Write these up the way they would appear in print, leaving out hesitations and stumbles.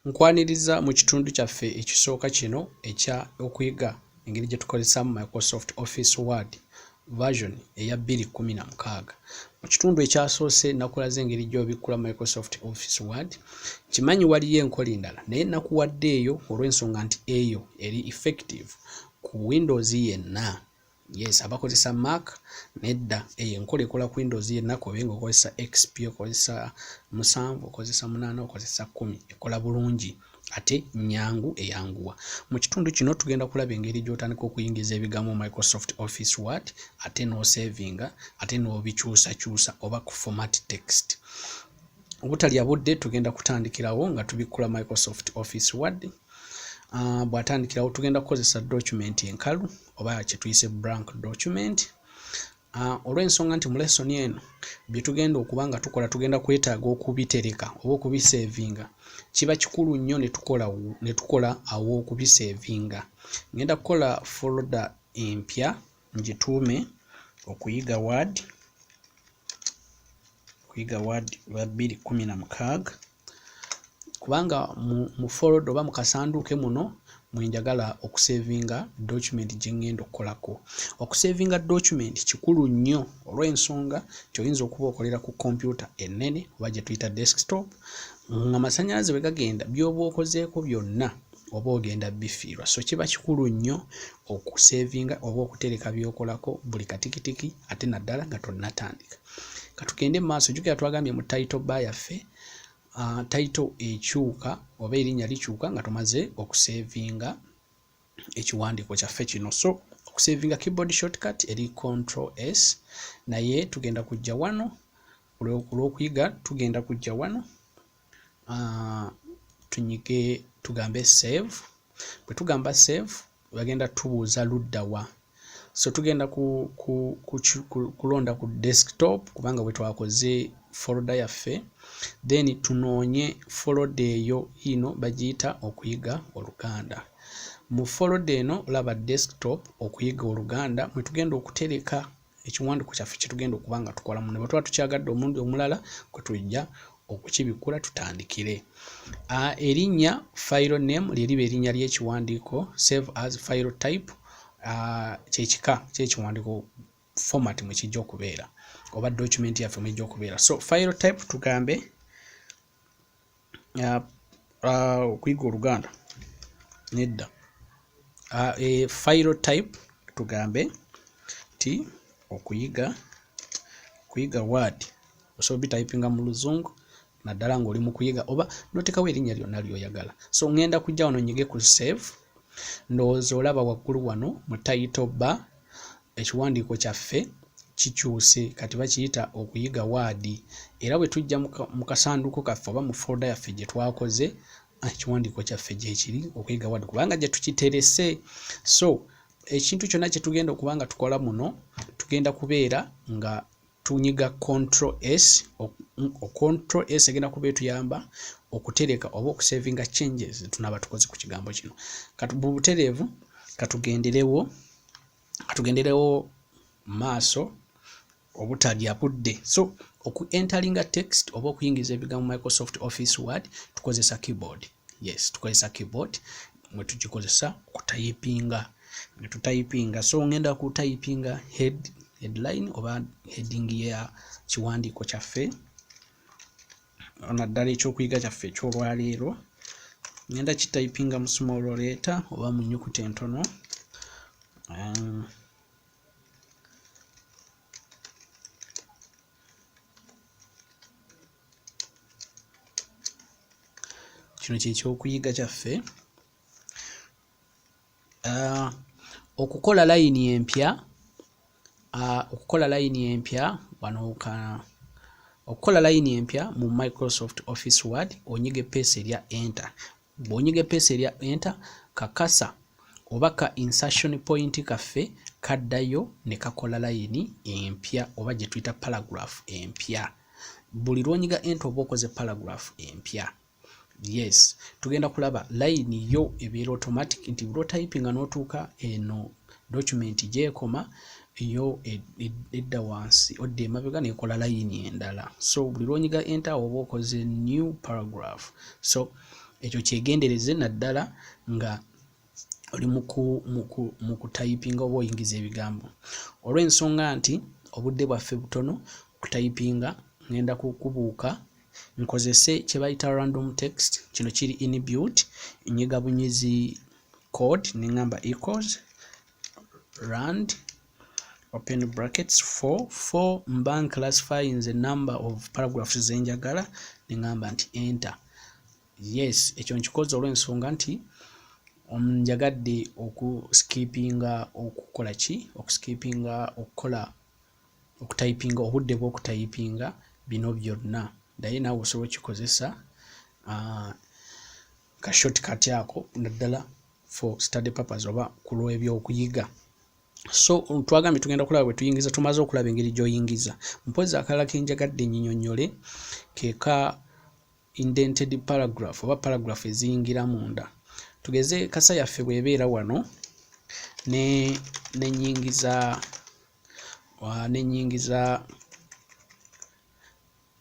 Nkwaniriza mu kitundu kyaffe ekisooka kino ekya okuyiga engeri gye tukozesaamu Microsoft Office Word version eya 2016. Mu kitundu ekyasoose nakulaze engeri gy'obikkula Microsoft Office Word. Nkimanyi waliyo enkola endala naye nakuwadde eyo olw'ensonga nti eyo eri effective ku Windows yenna. Yes, abakozesa Mac nedda, eyo enkola ekola ku Windows yenna kobe nga okozesa XP, okozesa 7, okozesa 8, okozesa 10, ekola bulungi ate nyangu, eyanguwa. Mu kitundu kino tugenda kulaba engeri gy'otandika okuyingiza ebigambo mu Microsoft Office Word ate n'osevinga ate n'obikyusakyusa oba ku format text. Obutalya budde tugenda kutandikirawo nga tubikkula Microsoft Office Word. Bw'atandikirawo tugenda kukozesa document enkalu oba kye tuyise blank document. Olw'ensonga nti mu lesson eno bye tugenda okuba nga tukola tugenda kwetaaga okubitereka oba okubisevinga, kiba kikulu nnyo ne tukola aw'okubisevinga. Ngenda kukola folder empya ngituume okuyiga Word, okuyiga Word lwa 2016, kubanga mu folder oba mu kasanduuke muno mwe njagala okusevinga document gye ŋŋenda okukolako. Okusevinga document kikulu nnyo olw'ensonga nti oyinza okuba okolera ku kompyuta ennene oba gye tuyita desktop, ng'amasannyalaze bwe gagenda by'oba okozeeko byonna oba ogenda bifiirwa. So kiba kikulu nnyo okusevinga oba okutereka by'okolako buli katikitiki ate naddala nga tonnatandika. Ka tugende mu maaso. Jjukira twagambye mu title bar yaffe, title ekyuka oba erinnya likyuka nga tumaze okusevinga ekiwandiiko kyaffe kino. So okusevinga keyboard shortcut eri control S, naye tugenda kujja wano olw'okuyiga, tugenda kujja wano tunyige tugambe save. Bwe tugamba save bagenda tubuuza ludda wa. So tugenda kulonda ku desktop kubanga bwe twakoze folder yaffe, then tunoonye folder eyo ino bagiyita okuyiga Oluganda. Mu folder eno olaba desktop okuyiga Oluganda mwe tugenda okutereka ekiwandiiko kyaffe kye tugenda okuba nga tukola muno. Bwe tuba tukyagadde omulundi omulala kwe tujja okukibikkula tutandikire. Erinnya file name lye liba erinnya ly'ekiwandiiko, save as file type kyekika ky'ekiwandiiko, format mwe kijja okubeera oba document yaffe mwejja okubeera. So file type tugambe okuyiga Oluganda, nedda, file type tugambe nti okuyiga Word. Osobola obitayipinga mu Luzungu naddala ng'oli mu kuyiga oba n'oteekawo erinnya lyonna ly'oyagala. So ŋŋenda kujja wano nyige ku save. Ndowooza olaba waggulu wano mu title bar ekiwandiiko kyaffe kikyuse, kati bakiyita okuyiga Word. Era bwe tujja mu kasanduuko kaffe oba mu folder yaffe gye twakoze, ekiwandiiko kyaffe gye kiri okuyiga Word kubanga gye tukiterese. So ekintu kyonna kye tugenda okuba nga tukola muno tugenda kubeera nga tunyiga control S. Control S egenda kuba etuyamba okutereka oba okusevinga changes tunaaba tukoze ku kigambo kino. Kati mu butereevu katugenderewo maaso obutalya budde. So oku enteringa text oba okuyingiza ebigambo mu Microsoft Office Word tukozesa keyboard. Yes, tukozesa keyboard mwe tugikozesa okutayipinga, ne tutayipinga. So ngenda kutayipinga headline oba heading ya kiwandiiko kyaffe naddala ekyokuyiga kyaffe eky'olwaleero. Ngenda kitayipinga mu small letter oba mu nnyukuta entono. Kino kye kyokuyiga kyaffe. Okukola layini empya, okukola layini empya wano okukola layini empya mu Microsoft Office Word onyiga eppeesa erya enter. Bw'onyiga eppeesa erya enter kakasa oba ka insertion point kaffe kaddayo ne kakola layini empya oba gye tuyita paragraph empya. Buli lw'onyiga enter oba okoze paragraph empya. Yes, tugenda kulaba layini yo ebeera automatic nti lw'otayipinga n'otuuka eno document gy'ekoma yo edda wansi odda emabega n'ekola layini endala. So buli lw'onyiga enter oba okoze new paragraph. So Ekyo kyegendereze naddala nga oli mu kutayipinga oba oyingiza ebigambo. Olw'ensonga nti obudde bwaffe butono, okutayipinga ngenda kukubuuka nkozese kye bayita random text. Kino kiri inbuilt, nyiga bunyizi code ne ŋŋamba equals rand open brackets 4 4, mba classifying the number of paragraphs ze njagala, ne ŋŋamba nti enter. Yes, ekyo nkikoze olw'ensonga nti njagadde okuskipinga okukola ki, okuskipinga okukola okutayipinga, obudde bw'okutayipinga bino byonna. Naye naawe osobola okikozesa ka shortcut ako, naddala for study purpose oba ku lw'ebyokuyiga. So twagambye tugenda kulaba bwe tuyingiza, tumaze okulaba engeri gy'oyingiza. Mpozzi akalala ke njagadde nnyinyonnyole ke ka indented paragraph oba paragraph eziyingira munda. Tugeze cursor yaffe bw'ebeera wano ne nenyingiza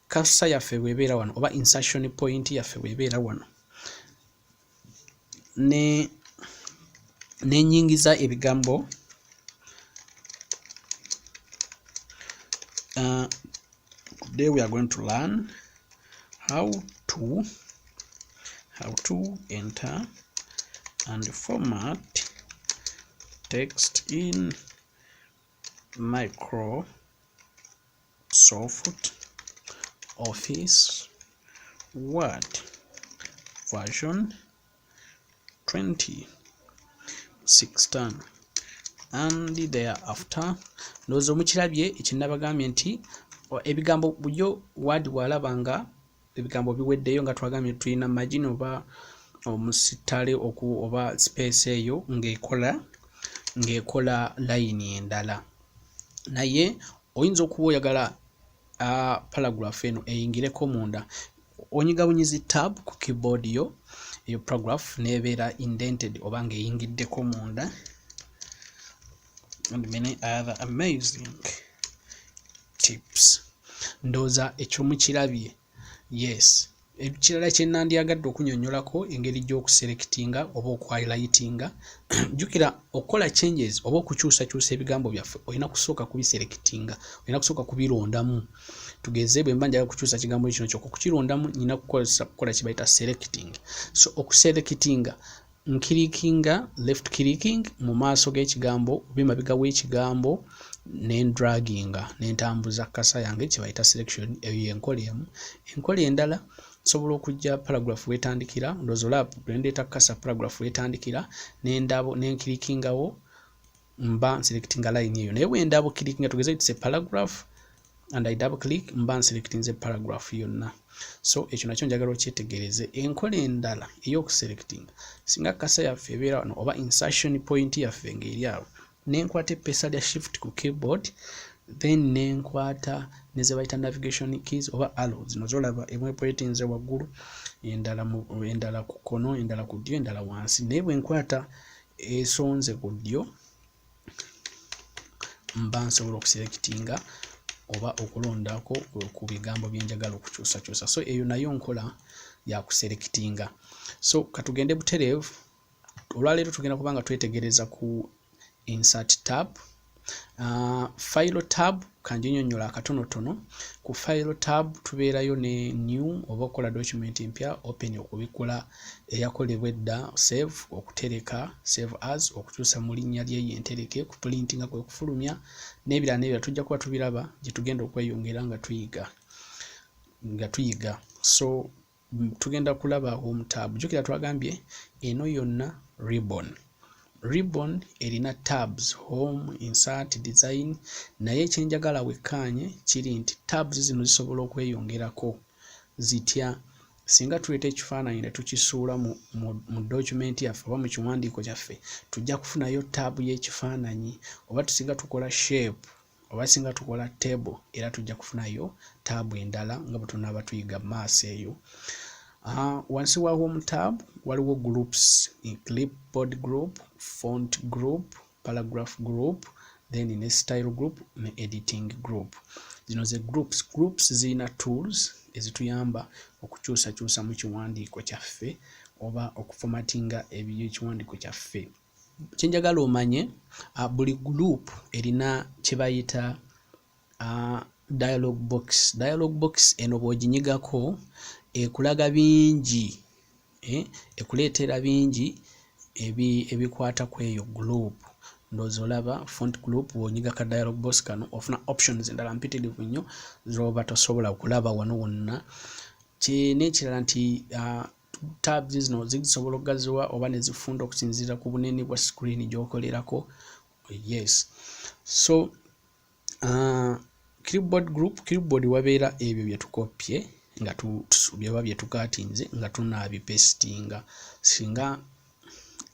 cursor yaffe bw'ebeera wano oba insertion point yaffe bw'ebeera wano ne nenyingiza ebigambo, today we are going to learn how to enter and format text in Microsoft Office Word version 2016 and thereafter. Ndowooza omukirabye ekinabagambye nti ebigambo bulijjo Word bw'alaba nga ebigambo biweddeyo, nga twagambye tulina margin oba omusittale oba space eyo ng'ekola layini endala, naye oyinza okuba oyagala paragraph eno eyingireko munda, onyiga bunyizi tab ku keyboard yo, eyo paragraph n'ebeera indented oba ng'eyingiddeko munda, and many other amazing tips. Ndowooza ekyo mukirabye. Yes, ekirala kye nandyagadde okunyonnyolako engeri gy'okuselectinga oba okuhighlightinga. Jjukira, okukola changes oba okukyusakyusa ebigambo byaffe olina kusooka kubiselectinga, olina kusooka kubirondamu. Tugeze bwe mba njagala kukyusa kigambo kino kyokka, okukirondamu nina kukozesa kukola kye bayita selecting. So okuselectinga nkirikinga left clicking mu maaso g'ekigambo oba emabega w'ekigambo, nendraginga, nentambuza cursor yange, kye bayita selection. Eyo yenkola emu. Enkola endala, nsobola okujja paragraph wetandikira, ndowooza olaba bwe ndeeta cursor paragraph wetandikira, nendabo nenkirikingawo, mba nselectinga line eyo. Naye bwe ndabo clickinga, tugeze it's a paragraph and I double click, mba nselectinze paragraph yonna. So ekyo nakyo njagala okyetegereze. Enkola endala ey'okuselectinga, singa cursor yaffe ebeera wano oba insertion point yaffe ng'eri awo, nenkwata eppeesa lya shift ku keyboard, then nenkwata ne ze bayita navigation keys oba arrow zino zolaba, emu epointinze waggulu, endala ku kkono, endala ku ddyo, endala wansi. Naye bwe nkwata esonze ku ddyo, mba nsobola okuselectinga oba okulondako ku bigambo bye njagala okukyusakyusa. So eyo nayo nkola ya kuselectinga. So katugende butereevu. Olwaleero tugenda kuba nga twetegereza ku insert tab. File tab kanjinyonnyola akatonotono. Ku file tab tubeerayo ne new oba okukola document mpya, open okubikkula eyakolebwa edda, save okutereka, save as okukyusa mu linnya lyeyo entereke, ku printinga kwe kufulumya, n'ebirala n'ebirala. Tujja kuba tubiraba gye tugenda okweyongera nga tuyiga. So tugenda kulaba home tab. Jjukira twagambye eno yonna ribbon erina tabs: home, insert, design. Naye ekyenjagala wekkaanye kiri nti tabs zino zisobola okweyongerako. Zitya? Singa tuleeta ekifaananyi ne tukisuula mu document yaffe oba mu kiwandiiko kyaffe, tujja kufunayo tab y'ekifaananyi. Oba tusinga tukola shape oba singa tukola table, era tujja kufunayo tab endala nga bwe tunaaba tuyiga mu maaso eyo. Wansi wa home tab waliwo groups: clipboard group, font group, paragraph group, then ne style group ne editing group. Zino ze groups. Groups zirina tools ezituyamba okukyusakyusa mu kiwandiiko kyaffe oba okufomatinga ekiwandiiko kyaffe. Kye njagala omanye, buli group erina kye bayita dialog box. Dialog box eno bw'oginyigako ekulaga bingi, ekuleetera bingi ebikwata ku eyo group. Ndowooza olaba font group, bw'onyiga ka dialog box kano ofuna options endala mpitirivu nnyo z'oba tosobola kulaba wano wonna. N'ekirala nti tabs zino zisobola okugaziwa oba ne zifunda okusinziira ku bunene bwa screen gy'okolerako. Yes, so clipboard group, clipboard wabeera ebyo bye tukopye nga byeba bye tukatinze nga tunaabipesitinga. Singa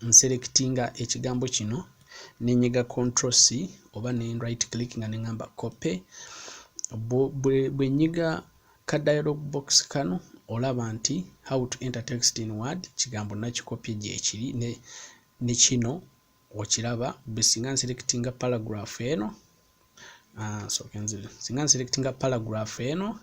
nselectinga ekigambo kino nenyiga Control C oba ne right click nga neŋŋamba copy, bwe nyiga ka dialog box kano olaba nti "How to enter text in Word", kigambo nakikopye gyekiri ne kino okiraba. Bwe singa nselectinga paragraph eno, singa nselectinga paragraph eno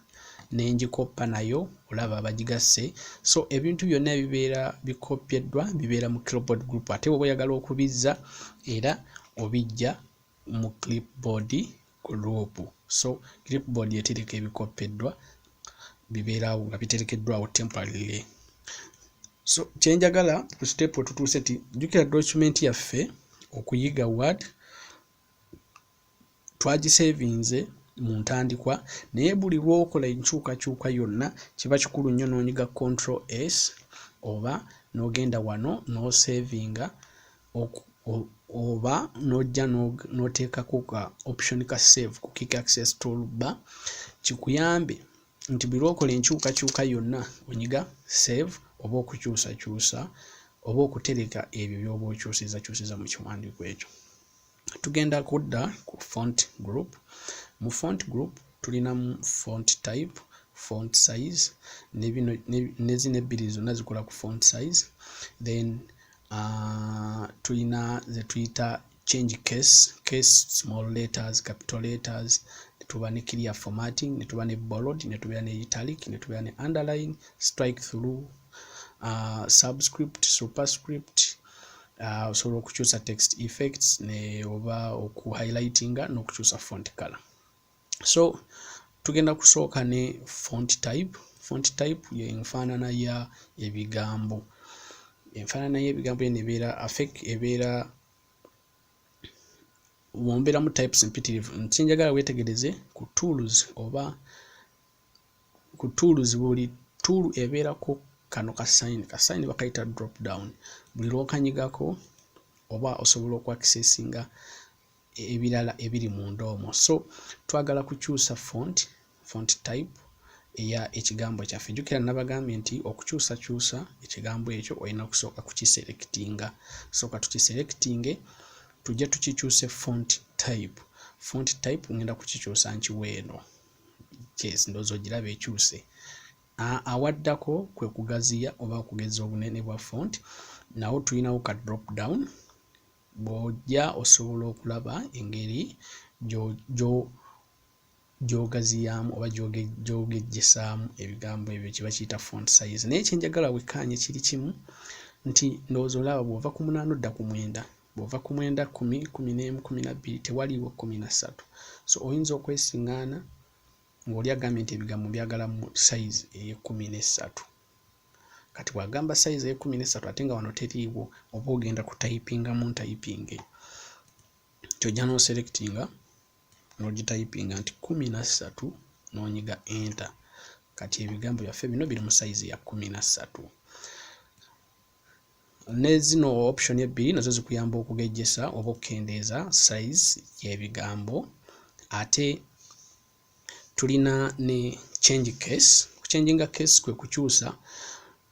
ne ngikoppa nayo, olaba bagigasse. So ebintu byonna ebibeera bikopyeddwa bibeera mu clipboard group, ate bw'oba oyagala okubizza era obijja mu clipboard group. So clipboard etereka ebikoppeddwa, bibeerawo nga biterekeddwawo temporarily. So kyenjagala ku step wetutuuse nti jjukira document yaffe okuyiga Word twagisevinze mu ntandikwa, naye buli lw'okola enkyukakyuka yonna kiba kikulu nnyo n'onyiga Control S oba n'ogenda wano n'osevinga oba n'ojja n'oteekako ka option ka save ku quick access toolbar, kikuyambe nti buli lw'okola enkyukakyuka yonna onyiga save oba okukyusakyusa oba okutereka ebyo by'oba okyusizakyusiza mu kiwandiiko ekyo. Tugenda kudda ku font group. Mu font group tulinamu font type, font size, ne zino ebbiri zonna zikola ku font size. Then tulina ze tuyita change case, case, small letters, capital letters, netuba ne clear formatting, netuba ne bold, netubeera ne italic, netubeera ne underline, strike through, subscript, superscript. Osobola okukyusa text effects ne oba oku highlightinga n'okukyusa font color. So tugenda kusooka ne font type. Font type yenfaanana ya ebigambo. Enfaanana y'ebigambo eno ebeera affect, ebeera wombeeramu types mpitirivu. Nti njagala weetegereze ku tools oba ku tools, buli tool ebeerako kano ka sign. Ka sign bakayita drop down. Buli lw'okanyigako oba osobola okwaccessinga ebirala ebiri munda omwo. So twagala kukyusa font type eya ekigambo kyaffe. Jjukira nabagambye nti okukyusakyusa ekigambo ekyo olina kusooka kukiselectinga. Sooka tukiselectinge, tujje tukikyuse font type. Font type ngenda kukikyusa nkiwa eno. Yes, ndowooza ogiraba ekyuse. Awaddako kwe kugaziya oba okugeza obunene bwa font. Nawo tulinawo ka drop down, bw'ojja osobola okulaba engeri gy'ogaziyaamu oba gy'ogejjesaamu ebigambo ebyo kye bakiyita font size. Naye kyenjagala wekkaanye kiri kimu nti ndowooza olaba bw'ova ku 8 odda ku 9, bw'ova ku 9 10, 11, 12, tewaliiwo 13. So oyinza okwesiŋŋaana ng'oli agambye nti ebigambo mbyagala mu size ey'e 13. Kati bw'agamba size ey'e 13 ate nga wano teriiwo, oba ogenda kutayipingamu ntayipinge nti ojja n'oselectinga n'ogitayipinga nti 13 n'onyiga enter. Kati ebigambo byaffe bino biri mu size ya 13. Ne zino option ebbiri nazo zikuyamba okugejjesa oba okukendeeza size y'ebigambo. Ate tulina ne change case. Kuchanginga case kwe kukyusa.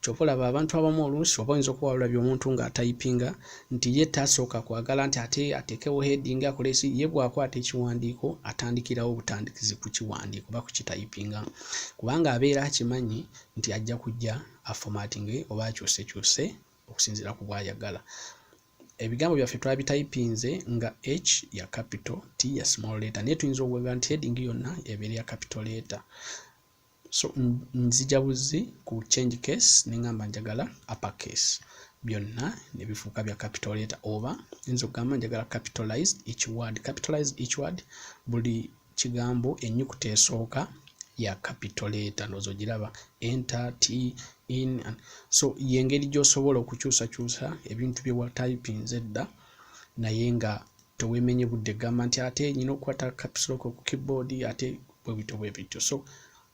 Kyova olaba abantu abamu oluusi oba oyinza okuba walabye omuntu ng'atayipinga nti ye tasooka kwagala nti ate ateekewo heading akole ki. Ye bw'akwata ekiwandiiko atandikirawo obutandikizi ku kiwandiiko oba kukitayipinga, kubanga abeera akimanyi nti ajja kujja aformatinge oba akyusekyuse okusinziira ku bw'ayagala. Ebigambo byaffe twabitayipinze nga H ya capital, T ya small letter, naye tuyinza okwagala nti heading yonna ebeere ya capital letter. So nzija buzi ku change case ne ŋŋamba njagala upper case, byonna ne bifuuka bya capital letter, oba nyinza okugamba njagala capitalized each word. Capitalized each word, buli kigambo ennyukuta esooka ya capital letter. Ndowooza ogiraba, enter, t, in. So y'engeri gy'osobola okukyusakyusa ebintu bye watypinze edda naye nga teweemenye budde gamba nti ate nyina okukwata caps lock ku keyboard, ate bwe bityo bwe bityo. So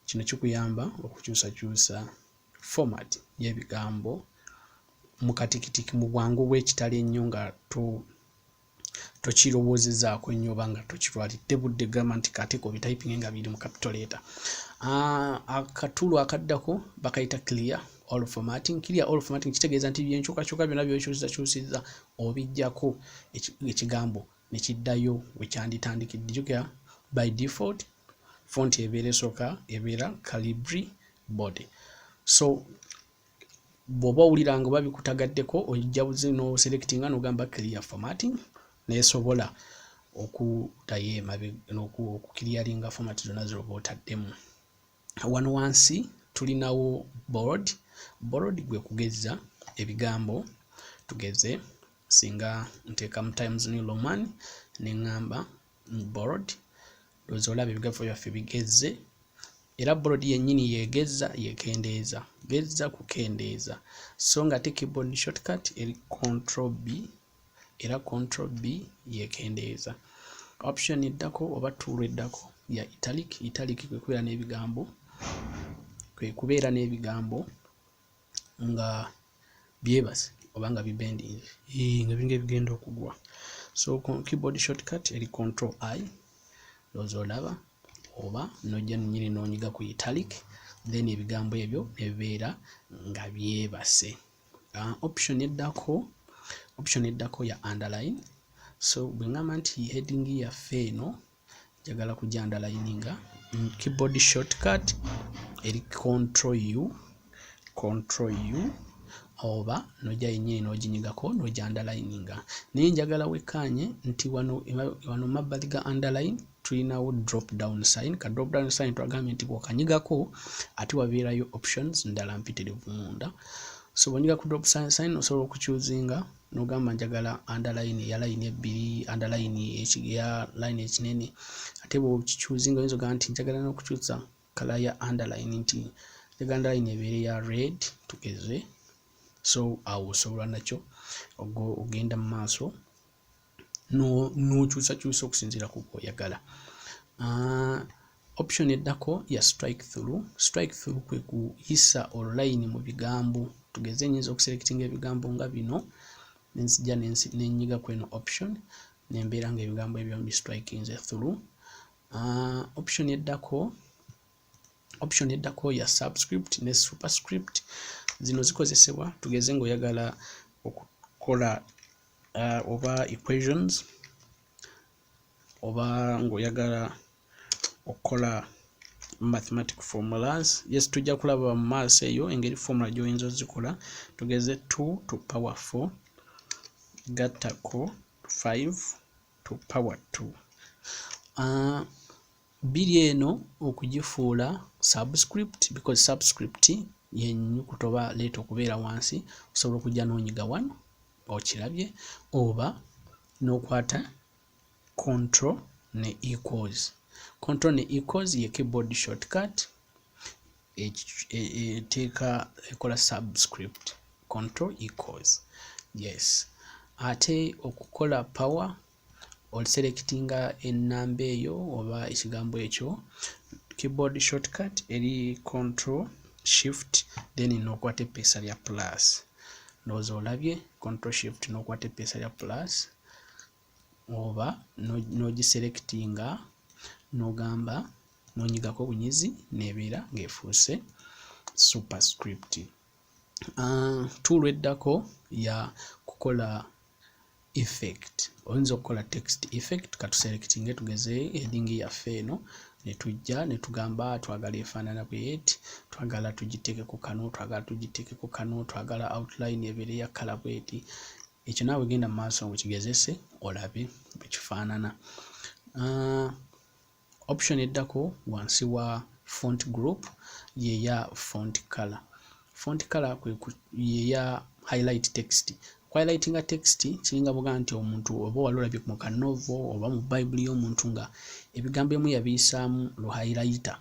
kino kikuyamba okukyusakyusa format y'ebigambo mu katikitiki, mu bwangu bw'ekitalo ennyo, nga tokirowoozezaako nnyo oba nga tokirwalidde budde gamba nti kate obitypinge nga biri mu capital letter. Akatool akaddako bakayita clear all formatting. Clear all formatting kitegeeza nti byenkyukakyuka byonna byokyusizakyusizza obijjako, ekigambo ne kiddayo we kyanditandikidde. Jjukira, by default font ebeera esooka ebeera Calibri Body. So bw'oba owulira nga oba bikutagaddeko, ojja buzi n'oselectinga n'ogamba clear formatting, neesobola okuddayo emabega okuclearinga format zonna z'oba otaddemu. Wano wansi tulinawo bold. Bold gwe kugezza ebigambo. Tugeze singa nteekamu Times New Roman ne ŋŋamba bold, ndowooza olaba ebigambo byaffe bigezze. Era bold yennyini yeegezza, yekendeeza, gezza kukendeeza. So nga ate keyboard shortcut eri Control B, era Control B yekendeeza. Option eddako oba tool eddako ya italic. Italic kwe kubeera n'ebigambo nga byebase oba nga bibendinze, nga biringa ebigenda okugwa. So keyboard shortcut eri Control I, ndowooza olaba, oba n'ojja nnyini n'onyiga ku italic, then ebigambo ebyo ne bibeera nga byebase. Option eddako ya underline. So bwe ŋŋamba nti heading yaffe eno njagala kujja underlininga, keyboard shortcut eri Control U, Control U, oba n'ojja yennyini n'oginyigako n'ogya underlininga. Naye njagala wekkaanye nti wano mabbali ga underline tulinawo drop down sign. Ka drop down sign twagambye nti bw'okanyigako ate wabeerayo options ndala mpitirivu munda. So bw'onyiga ku drop sign osobola okuchoosinga n'ogamba njagala underline eya line ebbiri, underline eya line ekinene. Ate bw'okichoosinga oyinza ogamba nti njagala n'okukyusa color ya underline, nti njagala underline ebeere ya red, tugeze. So awo osobola nakyo ogenda mu maaso n'okyusakyusa okusinziira ku bw'oyagala. Option eddako ya strike through. Strike through kwe kuyisa olulayini mu bigambo. Tugeze nyinza okuselectinga ebigambo nga bino, nenzija nenyiga ku eno option, nembeera nga ebigambo ebyo mbistrikinze through. Option eddako ya subscript ne superscript. Zino zikozesebwa, tugeze ng'oyagala okukola oba equations oba ng'oyagala okukola mathematic formulas. Yes, tujja kulaba mu maaso eyo engeri formula gy'oyinza ozikola. Tugeze 2 to power 4 gattako 5 to power 2. Bbiri eno okugifuula subscript, because subscript yennyukuta oba leeta okubeera wansi, osobola okujja n'onyiga wano, okirabye, oba n'okwata Control ne equals. Control ne equals ye keyboard shortcut eteeka ekola subscript, Control equals, yes. Ate okukola power, oselectinga ennamba eyo oba ekigambo ekyo, keyboard shortcut eri Control Shift, then n'okwata eppeesa lya plus. Ndowooza olabye, Control Shift n'okwata eppeesa lya plus, oba n'ogiselectinga n'ogamba n'onyigako bunyizi n'ebeera ng'efuuse superscript. Tool eddako ya kukola effect. Oyinza okukola text effect. Katuselectinge, tugeze, heading yaffe eno, ne tujja ne tugamba twagala efaanana bweti, twagala tugiteekeko kano, twagala tugiteekeko kano, twagala outline ebeere ya color bweti. Ekyo naawe genda mu maaso okigezese olabe bwe kifaanana. Option eddako wansi wa Font group yeya font color. Font color yeya highlight text. Highlightinga text kiringa buga nti omuntu oba wali olabye mu ka novel oba mu Bayibuli y'omuntu nga ebigambo emu yabiyisaamu lu highlighter.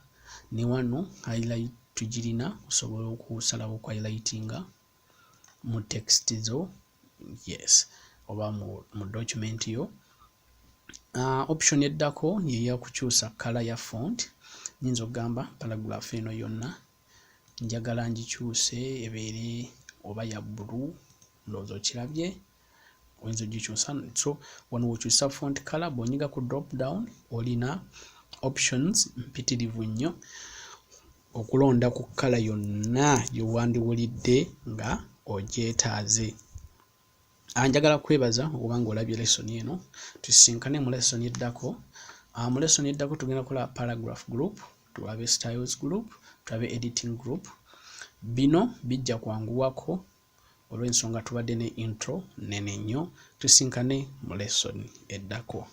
Ne wano highlight tugirina, osobola okusalawo ku highlightinga mu text zo, yes, oba mu document yo. Option eddako yeya kukyusa color ya font. Nyinza okugamba paragraph eno yonna njagala ngikyuse ebeere oba ya blue. Ndowooza okirabye, oyinza ogikyusa. So wano wokyusa font color, bw'onyiga ku drop down olina options mpitirivu nnyo okulonda ku color yonna gyewandiwulidde nga ogyetaaze. Njagala kwebaza okuba nga olabye lesson eno. Tusisinkane mu lesson eddako. Mu lesson eddako tugenda kulaba paragraph group, tulabe styles group, tulabe editing group. Bino bijja kwanguwako olw'ensonga tubadde ne intro nene nnyo. Tusinkane mu lesson eddako.